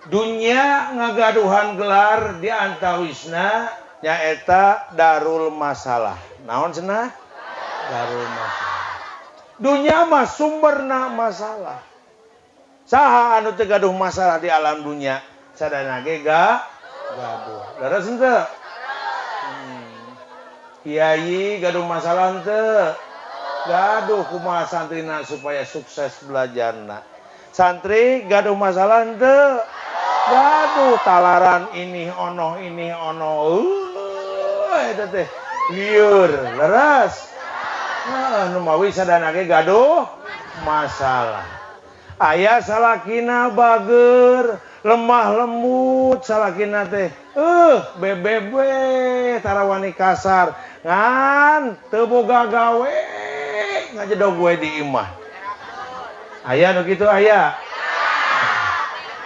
Dunya ngagaduhan gelar di antawisna nyaeta darul masalah. Naon cenah? Darul masalah. Dunya mah sumberna masalah. Saha anu teu gaduh masalah di alam dunya? Sadayana ge gaduh. Leres henteu? Kiai gaduh masalah henteu? Gaduh kumaha santrina supaya sukses belajarna. Santri gaduh masalah henteu? Gaduh talaran ini ono eta teh lieur leres. Nah, nu mawi sadayana ge gaduh masalah. Aya salakina bager, lemah lembut salakina teh. BBB tarawani kasar. Ngan teu boga gawe ngajedog we di imah. Aya nu kitu aya.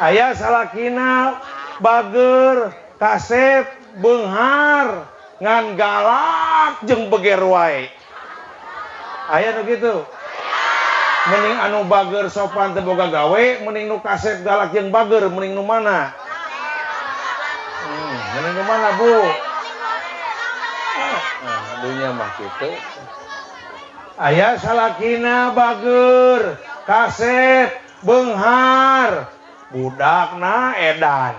Aya salakina bager, kasep, beunghar, ngan galak jeung beger wae. Aya nu kitu. Mending anu bager sopan teu boga gawe, mending nu kasep galak jeung bager, mending nu mana? Mending nu mana, Bu? Nah, dunya mah kitu. Aya salakina bager, kasep, beunghar, budakna edan.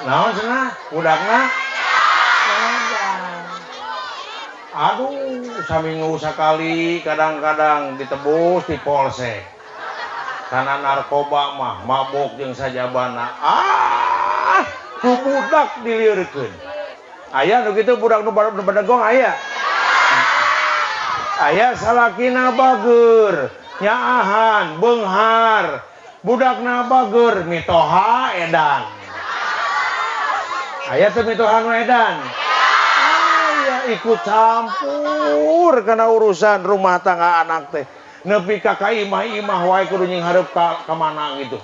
Naon cenah? Budakna edan. Aduh, saminggu sakali kadang-kadang ditebus di polsek. Karena narkoba mah mabok jeung sajabana. Ah, ku budak diliurkeun. Aya nu kitu budak nu bedegong aya. Aya salakina bager, nyaahan, beunghar, budakna bager, mitoha edan. Aya teu mitoha nu edan? Aya ikut campur kana urusan rumah tangga anak teh. Nepi ka imah-imah wae kudu nying hareup ka mana gitu.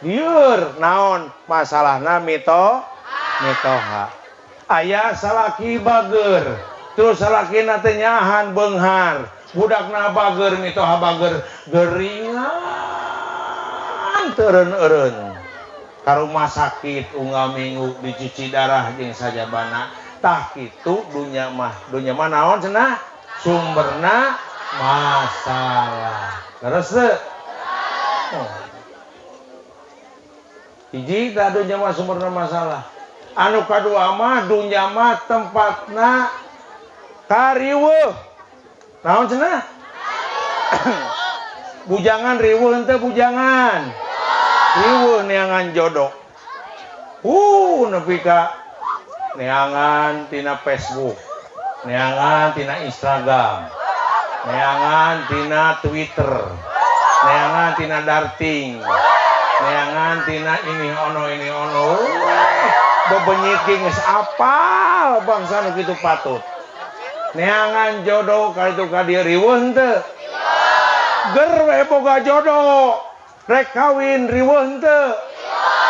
Lieur naon masalahna mitoha. Aya salaki bager, terus salakina teh nyahan beunghar, budakna bager mitoha bager, geringan teureun-eureun. Ka rumah sakit unggal minggu dicuci darah jeung sajabana. Tah kitu dunya mah. Dunya mah naon cenah? Sumberna masalah. Leres teu? Oh. Hiji tah dunya mah sumberna masalah. Anu kadua mah dunya mah tempatna kariweuh. Naon cenah? Bujangan riweuh henteu bujangan? Riweuh neangan jodoh. Nepi ka neangan tina Facebook, neangan tina Instagram, neangan tina Twitter, neangan tina darting, neangan tina ini ono ini ono. Bebenyit ge geus apal bangsa nu kitu patut. Neangan jodoh ka ditu ka dieu riweuh henteu? Ger we boga jodoh, rek kawin riweuh henteu?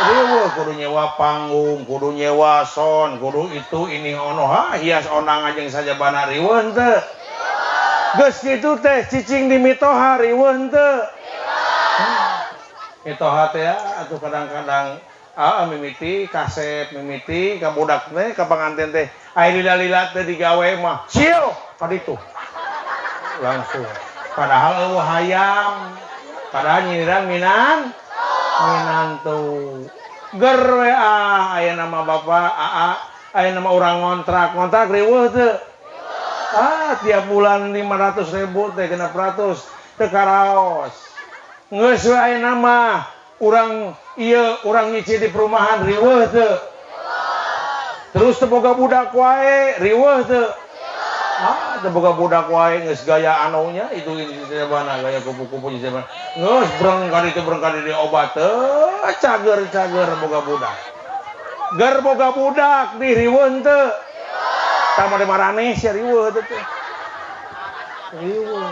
Riweuh kudu nyewa panggung, kudu nyewa son, kudu itu ini ono, ha hias onang jeung sajabana riweuh henteu? Geus kitu teh cicing di mitoha riweuh henteu? Mitoha teh atuh kadang-kadang mimiti kasep, mimiti ka budak teh ka panganten teh ai lila-lila teh digawe mah sieu ka ditu langsung. Padahal eueuh hayam, padahal nyindiran minantu. Ger we ah aya nama bapak aa, aya nama urang ngontrak, ngontrak riweuh teu? Ah tiap bulan 500.000 teh 600 teu karaos. Geus we aya nama urang ieu urang nyicil di perumahan riweuh teu? Terus teu boga budak wae riweuh teu? Ah teu boga budak wae geus gaya anunya itu ini sajabana gaya kupu-kupu sajabana. Geus breng ka ditu breng ka dieu obat teu cager-cager boga budak. Ger boga budak di riweuh henteu? Tah mah maraneh sia riweuh teh. Riweuh.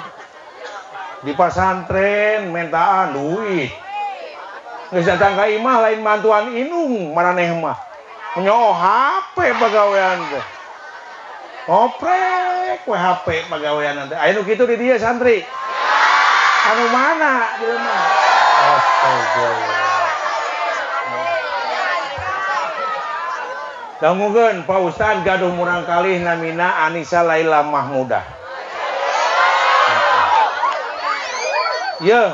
Di pasantren mentaan duit. Geus datang ka imah lain bantuan inung maraneh mah. Nyo HP pagawean teh. Ngoprek we HP pagawean teh. Aya nu kitu di dieu santri. Anu mana di mah? Astagfirullah. Dangukeun Pak Ustad gaduh murang kalih namina Anissa Laila Mahmudah. Ye,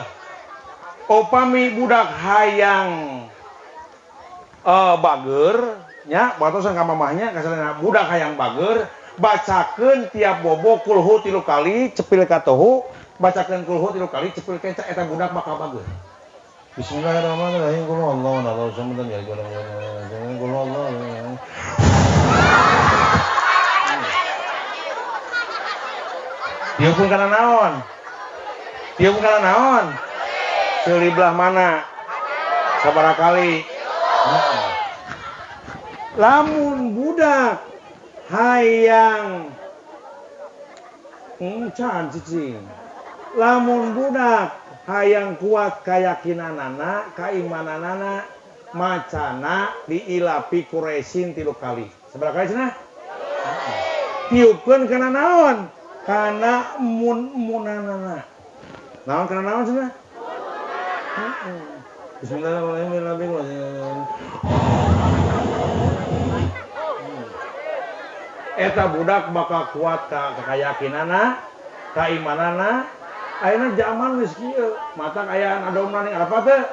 upami budak hayang bager nya batosan ka mamahnya kasalana budak hayang bager bacakeun tiap bobo kulhu 3 kali cepil ka tohu bacakeun kulhu 3 kali cepil kenca eta budak bakal bager. Bismillahirrahmanirrahim. Qul huwallahu ahad, Allahu samad, lam yalid walam yulad, qul huwallahu. Tiupkeun kana naon? Tiupkeun kana naon? Seuli belah mana? Sabaraha kali? Lamun budak hayang can cicing. Lamun budak hayang kuat kayakinanana, kaimananana, macana diilapi ku resin 3 kali. Sabaraha kali cenah? Tiupkeun kana naon? Kana mun-munanana. Naon kana naon cenah? Bismillahirrahmanirrahim. Eta budak bakal kuat ka kayakinanana, kaimanana. Ayeuna zaman geus kieu, mata aya adomna ning apa teh?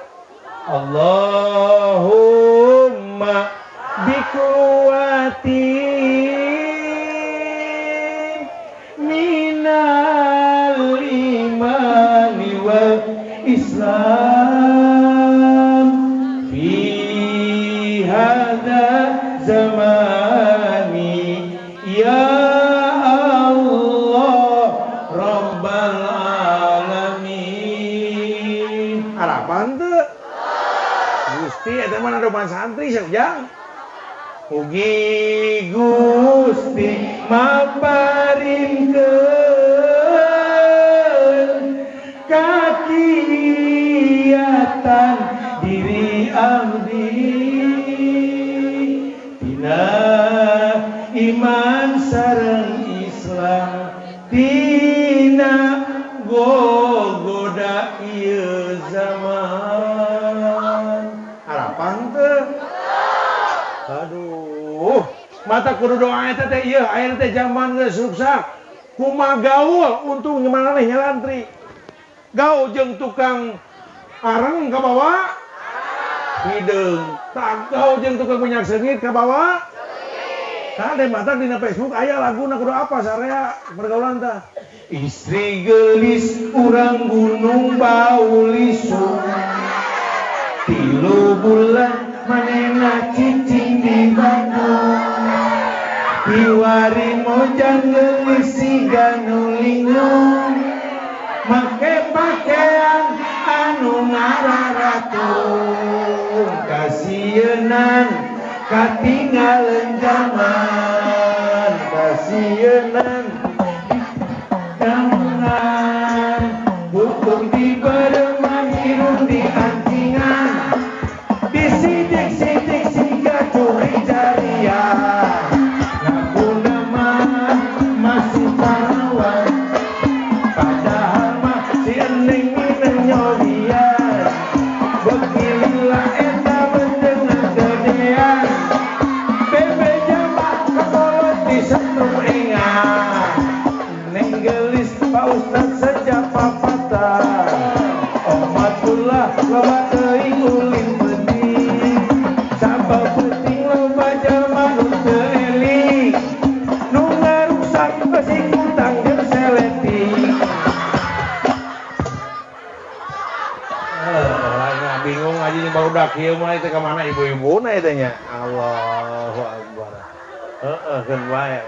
Allahumma biquwati minal imani wal Islam fi hadza zamani ya Allah rabbal alamin. Harapan teu? Gusti eta mah adoman santri sia. Ugi Gusti maparinkeun kakiatan diri abdi tina iman sareng Islam tina gogoda ieu zaman. Harapan teu? Aduh, mata kudu doa eta teh ieu ayeuna teh zaman geus ruksak. Kumaha gaul untung nyemaneh nyalantri. Gaul jeung tukang areng ka bawa hideung. Tah gaul jeung tukang minyak seungit ka bawa. Tah de mata dina Facebook aya laguna kudu apa sarea pergaulan tah. Istri gelis urang gunung bau lisu. 3 bulan manena cicing di Bandung. Piwari mojang geulis siga nu linglung. Make pakaian anu ngararatung. Kasieunan katinggalan zaman. Kasieunan kamunan. Butung di bereman irung di antingan. Disidik-sidik siga curi jarian. Ngaku nama masih parawan. Padahal mah si ening mineng nyodian. Beki lila eta beunteungna gedean. Bebe jambak kakolot disetrum engan. Neng gelis Pak Ustad sejak papatan. Omat pula loba teuing ulin penting. Sabab penting loba jalma nu teu eling. Nu ngaruksak besi kutang jeung seleting. Lain bingung aja nih barudak kieu mah teh ka mana ibu-ibuna eta nya. Allahu akbar. Heeh keun wae.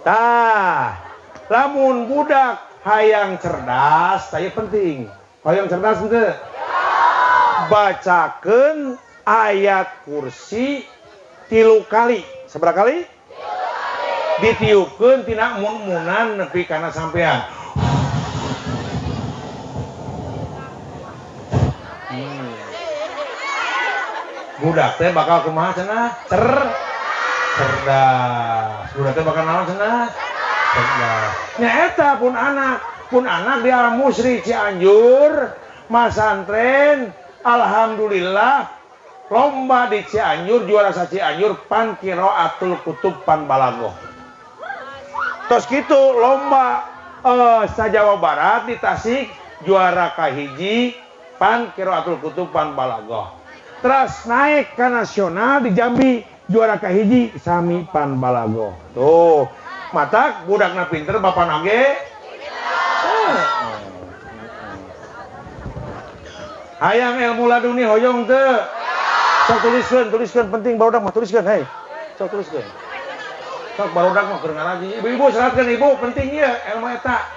Tah, lamun budak hayang cerdas, saya penting. Hayang cerdas henteu? Bacakeun ayat kursi 3 kali. Sabaraha kali? Ditiupkeun tina mun-munan nepi kana sampean. Budak teh bakal kumaha cenah? Cerdas. Budak teh bakal naon cenah? Cerdas. Nya eta pun anak di Al Musri Cianjur, masantren, alhamdulillah Lomba di Cianjur juara sa Cianjur pan Qiraatul Kutub pan Balagoh. Tos kitu lomba sa Jawa Barat di Tasik juara kahiji pan Qiraatul Kutub pan Balagoh. Terus naik ke nasional di Jambi juara kahiji sami pan Balagoh. Tuh, matak budakna pinter bapana ge. Hayang ilmu laduni hoyong teu. Sok tuliskeun, tuliskeun penting barudak mah tuliskeun hei. Sok tuliskeun. Sok barudak mah keur ngaraji. Ibu-ibu seratkeun ibu penting ieu ilmu eta.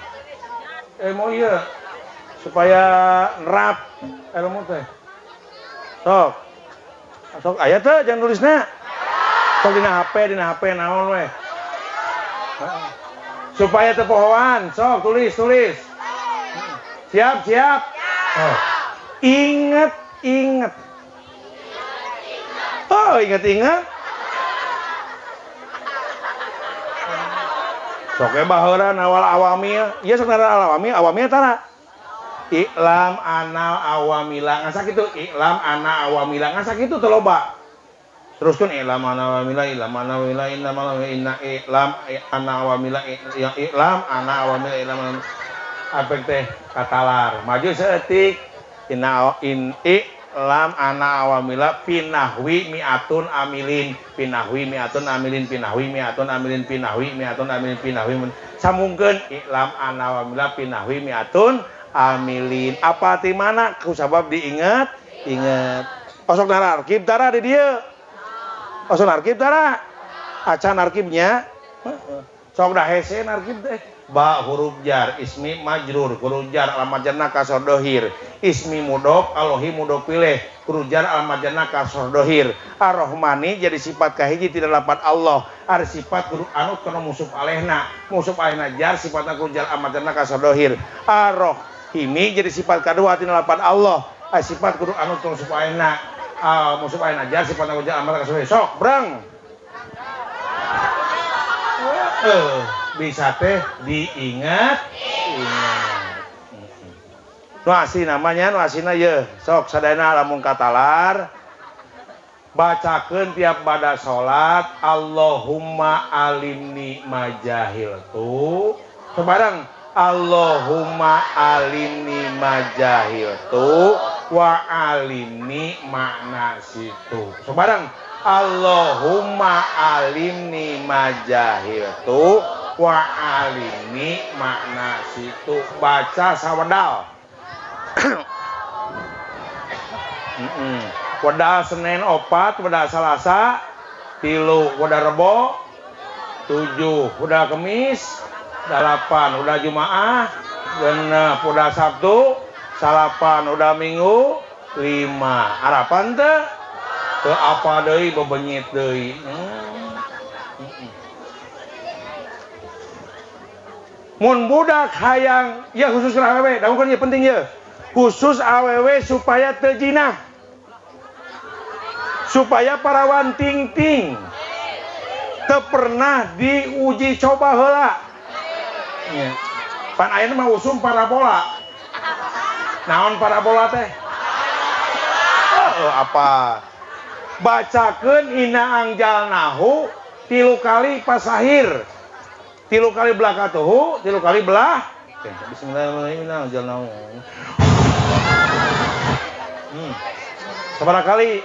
Ilmu ieu supaya nerap ilmu teh. Sok. Sok aya teu jangan nulisna. Sok dina HP naon we. Supaya teu pohoan, sok tulis, tulis. Siap, siap. Oh. Ingat, ingat. Oh, ingat-ingat. Sok we baheula awal awamil. Ieu sok ngaran awamil, awamil tara. Iklam ana awamila. Ngan sakitu iklam ana awamila. Ngan sakitu teu loba. Teruskeun iklam ana awamila, iklam ana awamila, inna inna iklam ana awamila, iklam ana awamila, iklam apek teh katalar. Maju saeutik inna in lam ana awamila pinahwi mi'atun amilin pinahwi mi'atun amilin pinahwi mi'atun amilin pinahwi mi'atun amilin pinahwi sambungkeun iklam ana awamila pinahwi mi'atun amilin apa ti mana ku sabab diingat ingat osok nararkib tara di dieu osok narkib tara acan narkibnya sok dah hese narkib teh ba huruf jar ismi majrur huruf jar alamat jarna kasor dohir ismi mudhof alohi mudhof pilih huruf jar alamat jarna kasor dohir ar-Rahmani jadi sifat kahiji tidak lapat Allah ar sifat huruf anu kana musuh alehna jar sifatna huruf jar alamat jarna kasor dohir ar-Rahimi jadi sifat kadua tidak lapat Allah ar sifat huruf anu kana musuh alehna musuh alehna jar sifatna huruf jar alamat kasor dohir sok brang bisa teh diingat ingat. Nu asli namanya nu aslina ye sok sadayana lamun katalar bacakeun tiap bada salat Allahumma alimni majahiltu sebarang Allahumma alimni majahiltu wa alimni makna situ sebarang Allahumma alimni majahiltu wa alimni makna situ baca sawedal. Wedal Senin 4, wedal Selasa 3, wedal Rebo 7, wedal Kemis 8, wedal Jumaah 6, wedal Sabtu 8, wedal Minggu 5. Harapan teu? Teu apa deui bebenyit deui. Mun budak hayang ya khusus awewe, dangukeun ieu penting ieu. Khusus awewe supaya teu jinah. Supaya parawan ting-ting. Teu pernah diuji coba heula. Nya. Pan ayeuna mah usum parabola. Naon parabola teh? Heeh, apa? Bacakeun ina angjalnahu 3 kali pasahir. 3 kali belah katuhu, 3 kali belah. Bismillahirrahmanirrahim. Inna angjalnahu. Sabaraha kali?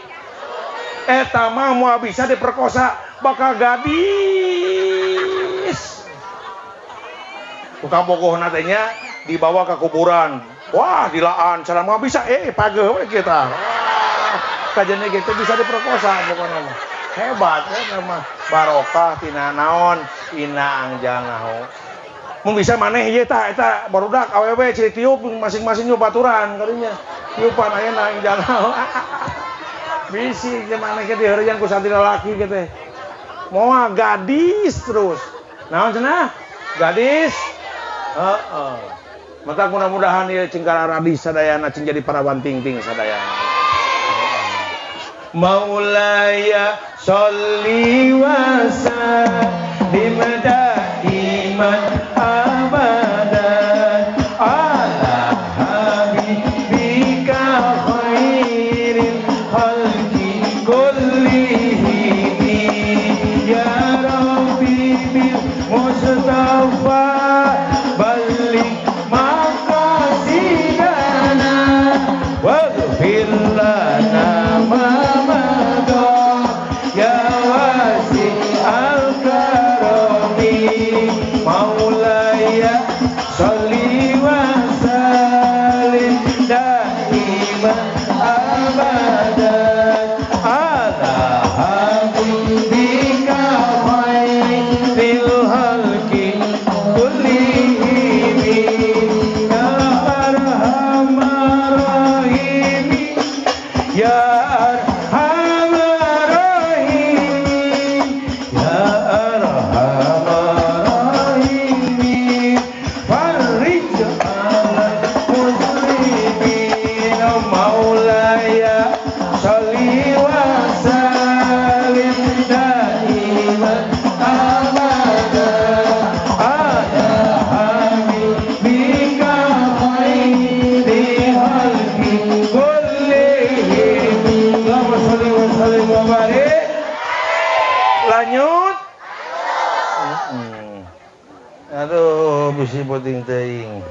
Eta mah moal bisa diperkosa, bakal gadis. Tukang bogohna teh nya dibawa ke kuburan. Wah, dilaan cara moal bisa pageuh we kita. Kajiannya gitu bisa diperkosa pokoknya mah. Hebat ya mah barokah tina naon ina angjalnahu. Mun bisa maneh ieu tah eta barudak awewe ciri tiup masing-masing nyubaturan kadinya. Tiupan ayeuna angjalnahu. Bisi ge maneh ge diheureuyan ku santri lalaki ge teh. Moal gadis terus. Naon cenah? Gadis. Heeh. Mata mudah-mudahan ieu cingkara radis sadayana cing jadi parawan ting-ting sadayana. Maulaya sholli wa sallim daiman abadan ala habibika khairil khalqi Waghfir lana ma madha ya wasi'al karami maulaya sholli wa sallim daiman abadan ala habibika khairil khalqi kullihim ya arhamar rahimin ya arhamar rahimin ya arhamar rahimin farrij 'alal muslimin maulaya sholli wa sallim daiman abadan ala habibika khairil khalqi kullihim. Allahumma sholli wa sallim wa barik. Lanjut. Aduh, bisi penting teuing.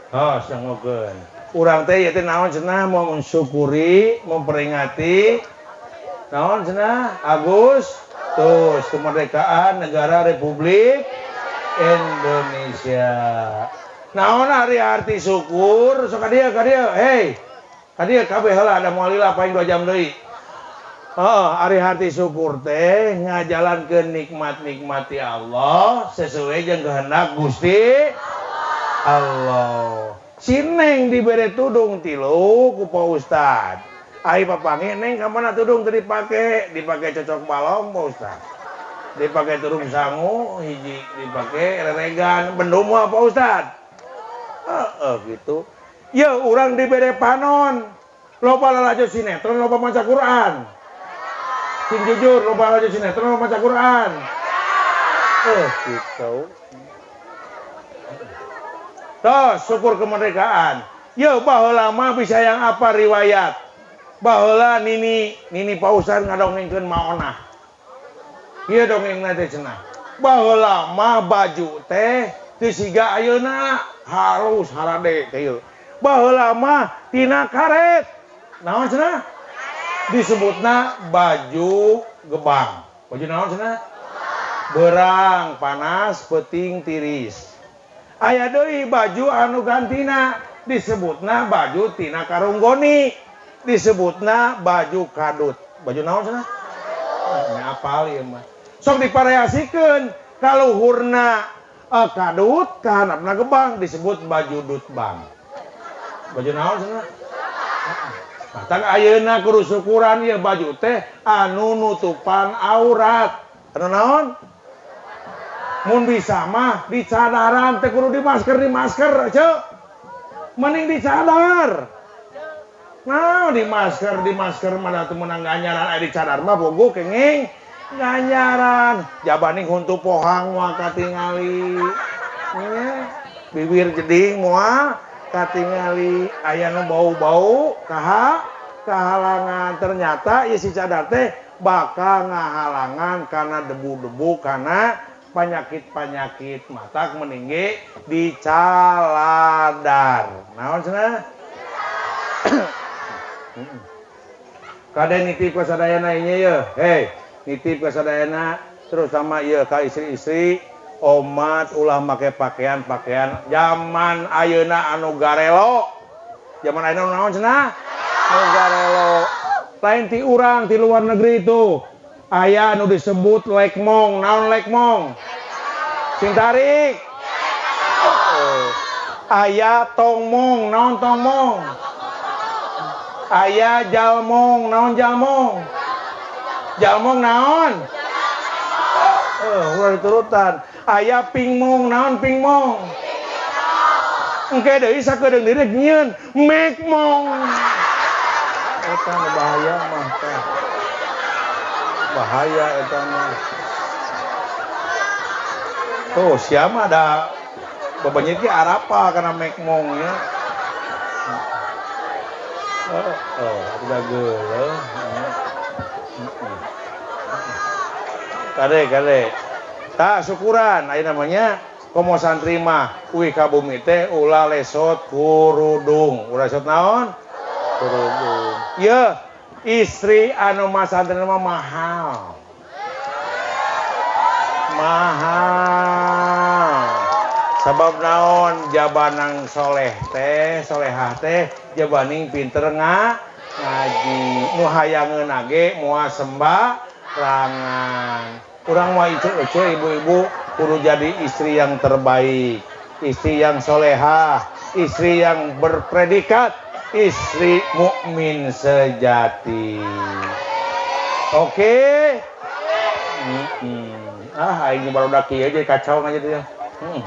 Oh, sangokeun. Urang teh ieu teh naon cenah mau mensyukuri, memperingati naon cenah Agustus kemerdekaan negara Republik Indonesia. Naon ari arti syukur? Sok ka dieu ka dieu. Hei. Ka dieu kabeh heula ada moal lila paling 2 jam deui. Oh, ari arti syukur teh ngajalankeun nikmat-nikmati Allah sesuai jeung kehendak Gusti Allah. Si Neng dibere tudung tilu ku Pak Ustad. Ai papangi Neng ka mana tudung teu dipake? Dipake cocok balong Pak Ustad. Dipake tudung sangu hiji, dipake reregan bendum mah Pak Ustad. Heeh gitu. Ye urang dibere panon. Loba lalajo sinetron, loba maca Quran. Sing jujur, loba lalajo sinetron, loba maca Quran. Gitu. Terus syukur kemerdekaan. Yo baheula mah bisa yang apa riwayat. Baheula nini nini Pak Ustad ngadongengkeun maonah. Ieu dongengna teh cenah. Baheula mah baju teh teu siga ayeuna halus harade teh ieu. Baheula mah tina karet. Naon cenah? Disebutna baju gebang. Baju naon cenah? Berang, panas, peuting, tiris. Aya deui baju anu gantina disebutna baju tina karunggoni, disebutna baju kadut. Baju naon cenah? Nya apal ieu mah. Sok dipareasikeun kaluhurna kadut kahanapna gebang disebut baju dutbang. Baju naon cenah? Batang ayeuna kudu syukuran ieu baju teh anu nutupan aurat. Anu naon? Mun bisa mah dicadaran teh kudu di masker ceu. Mending dicadar. Nah, di masker mah teu meunang ganjaran, aya dicadar mah bogo kenging ganjaran. Jabaning huntu pohang moal katingali. Nya, bibir jeding moal katingali, aya nu bau-bau kaha kahalangan. Ternyata ieu si cadar teh bakal ngahalangan karena debu-debu karena penyakit-penyakit matak meninggi dicaladar. Naon cenah? Kade nitip ka sadayana ieu ye. Hei, nitip ka sadayana terus sama ieu ka istri-istri omat ulah make pakaian-pakaian zaman ayeuna anu garelo. Zaman ayeuna naon cenah? Anu garelo. Lain ti urang ti luar negeri itu. Aya anu disebut lekmong. Naon lekmong? Sing tarik. Oh. Aya tongmong. Naon tongmong? Aya jalmong. Naon jalmong? Jalmong naon? Ulah diturutan. Aya pingmong. Naon pingmong? Engke deui sakedeung deui nyieun mekmong. Eta bahaya mah teh. Bahaya eta mah. Tuh siapa ada bebenyit ge arapa kana mekmongnya. Oh, udah geuleuh. Kade kade. Tah syukuran aya namanya. Komo santri mah uih ka bumi teh ulah lesot kurudung. Ulah lesot naon? Kurudung. Yeuh, istri anu masantren mah mahal. Mahal. Sabab naon jabanang soleh teh, solehah teh jabaning pinter ngaji. Nu hayangeun ge moal sembarangan. Urang mah ece-ece ibu-ibu kudu jadi istri yang terbaik, istri yang solehah, istri yang berpredikat, istri mukmin sejati. Oke? Ah, aing baru kieu jadi kacau aja dia. Heeh,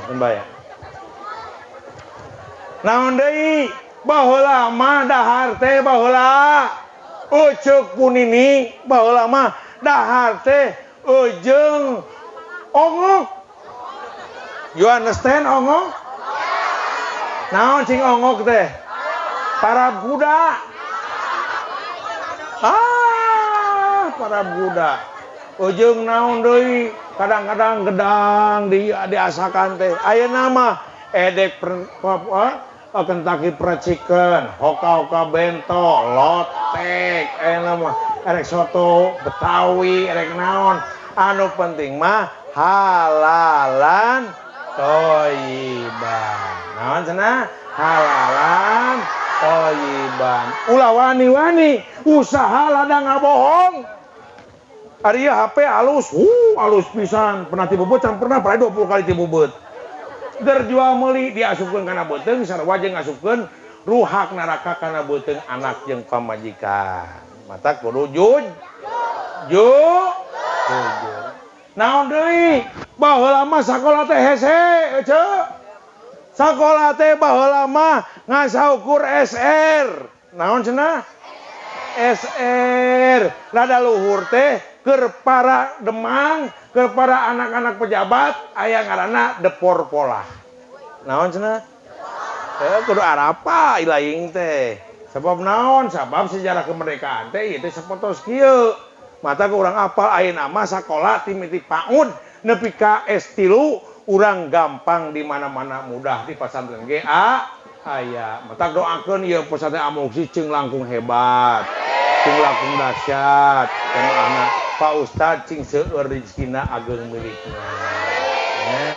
naon deui? Baheula mah dahar teh baheula. Uceuk punini baheula mah dahar teh ujung ongok. You understand ongok? Naon cing ongok teh? Para kuda. Ah, para kuda. Ujung naon deui? Kadang-kadang gedang diasakan teh. Ayeuna mah edek Kentucky Fried Chicken, hoka-hoka bento, lotek, ayeuna mah erek soto Betawi, erek naon. Anu penting mah halalan thayyiban. Naon cenah? Halalan thayyiban. Ulah wani-wani usaha ladang ngabohong. Ari HP halus, halus pisan. Pernah tibebeut can pernah, pernah 20 kali tibebeut. Der jual meuli diasupkeun kana beuteung sarua jeung ngasupkeun ruhak neraka kana beuteung anak jeung pamajikan. Mata kudu jujur. Jujur. Naon deui? Baheula mah sakola teh hese, ece. Sakola teh baheula mah ngasaukur SR. Naon cenah? SR. Rada luhur teh keur para demang, keur para anak-anak pejabat aya ngaranna depor pola. Naon cenah? Kudu arapa ilaing teh. Sebab naon? Sabab sejarah kemerdekaan teh ieu teh sapotos kieu. Mata ku urang apal ayeuna mah sakola ti miti PAUD nepi ka S3 urang gampang di mana-mana mudah di pasantren ge aya. Mata doakeun ieu pesantren Amuksi ceung langkung hebat. Cing langkung dahsyat. Jamaahna Pak Ustad cing seueur rezekina ageng milikna.